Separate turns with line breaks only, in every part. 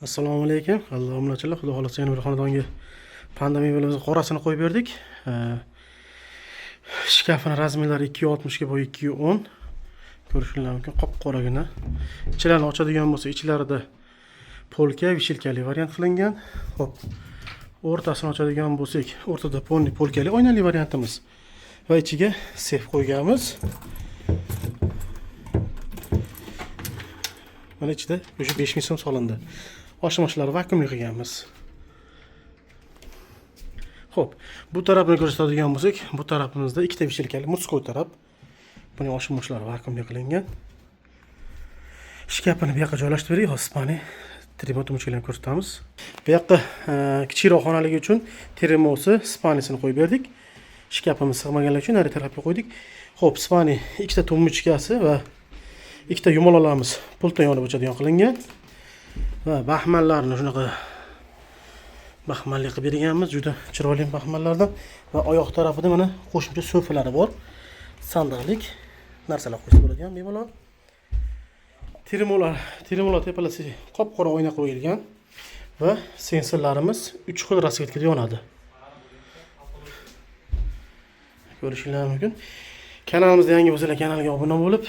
Assalomu alaykum. Alloh obunachilar, xudo xolasa yana bir xonadonga panda mebelimizni qorasini qo'yib berdik. Shkafini razmerlari 260 ga bo'yi 210. Ko'rishingiz mumkin, qop-qoragina. Ichilarini ochadigan bo'lsa, ichlarida polka, vishilkali variant qilingan. Xo'p. O'rtasini ochadigan bo'lsak, o'rtada polni polkali oynali variantimiz va ichiga sef qo'yganmiz. Mana ichida o'sha 5000 so'm solindi. Oshmoshlar vakuumli qilganmiz. Xo'p, bu tarafini ko'rsatadigan bo'lsak, bu tarafimizda ikkita vishilkali murskoy taraf. Buning oshmoshlari vakuumli qilingan. Shkafini bu yoqqa joylashtirib berdik. Hozir spani termo tumbuchkalarni ko'rsatamiz. Bu yoqqa kichikroq xonaligi uchun termosi, spanisini qo'yib berdik. Shkafimiz sig'maganligi uchun nari tarafga qo'ydik. Xo'p, spani ikkita tumbuchkasi va ikkita yumaloqlarimiz pultdan yonib o'chadigan qilingan. Va baxmallarni shunaqa baxmalli qilib berganmiz, juda chiroyli baxmallardan va oyoq tarafida mana qo'shimcha so'falari bor. Sandiqlik narsalar qo'ysa bo'ladigan bemalol. Termolar tepalasi qop-qora oyna qo'yilgan va sensorlarimiz 3 xil rasvetkada yonadi. Ko'rishingiz mumkin. Kanalimizda yangi bo'lsalar kanalga obuna bo'lib,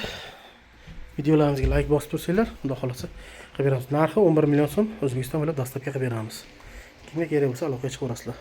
videolarimizga like bosib tursanglar, xudo xolasa qilib beramiz. Narxi 11 million so'm, O'zbekiston bo'ylab dostavka qilib beramiz. Kimga kerak bo'lsa aloqaga chiqaverasizlar.